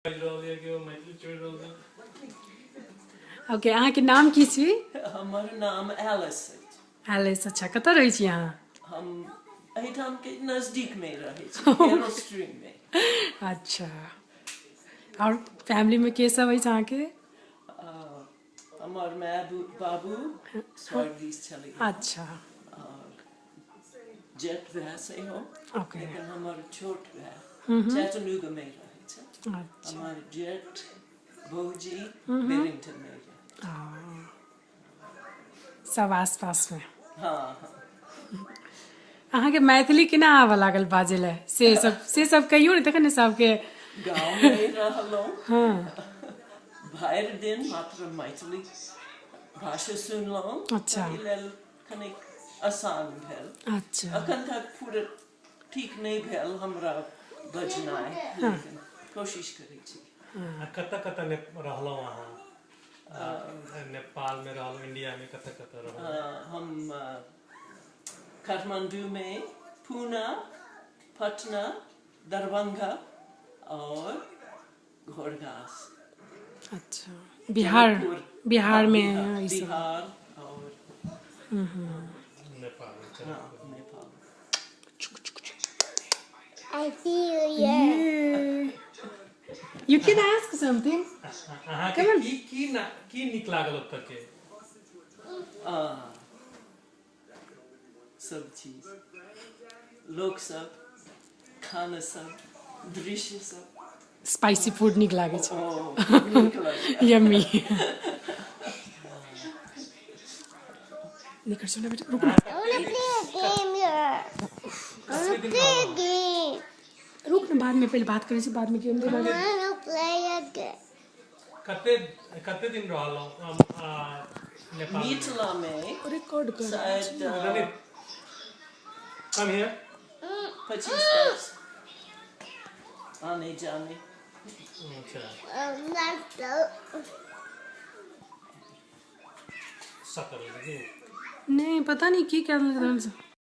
बाजि रहल यऽ, केओ मैथिली छोड़ि रहल छै। ओके, अहाँके नाम की छी? हमर नाम एलिस अछि। एलिस, अच्छा, कतऽ रहै छी अहाँ? हम एहिठाम के नजदीक में रहै छी, एरोस्ट्रीम में। अच्छा, आओर फैमिली में के सब अछि अहाँके? हमर माय बाबू स्वर्गीय छलै। अच्छा। जेठ भाय सेहो। ओके। लेकिन हमर छोट भाय चैटनूगा में रहै छै। अच्छा। हमर जेठ भौजी बेरिंगटन में रहै। सब आस पास में। हाँ। अहाँके मैथिली केना आबऽ लागल बाजै लए, से सब कहियौ ने, तखन ने सबके। गाँव में रहलहुँ। भरि दिन मात्र मैथिली भाषा सुनलहुँ। ताहि लेल कनिक आसान भेल। अखन तक पूरा ठीक नहि भेल हमरा बजनाइ, लेकिन कोशिश करै छी। आ कतऽ कतऽ ने रहलहुँ अहाँ? नेपालमे रहलहुँ, इंडियामे कतऽ कतऽ रहलहुँ? हम काठमांडू में, पूना, पटना, दरभंगा और घोरघास। अच्छा, बिहार। जनकपुर। बिहारमे? बिहार। ई सब। बिहार और नेपाल। हाँ, Nepal. I see you here. You can ask something. अहाँके की की ना की नीक लागल ओतऽ के? सब चीज, लोक सब, खाना सब, दृश्य सब। स्पाइसी फूड नीक लागै छै? ओ नीक लगैया। यम्मी। निकल सुन बेटा, रुक ना। I wanna play a game here. I wanna play a game. रुक ना, बाद में, पहले बात करै छी, बाद में game I wanna play a game. कते कते दिन रहलहुँ नेपाल? मिथिला में रिकॉर्ड कर। शायद कम here. 25 वर्ष आने जाने। अच्छा। Let's go. सकर। नहीं, पता नहीं की कर।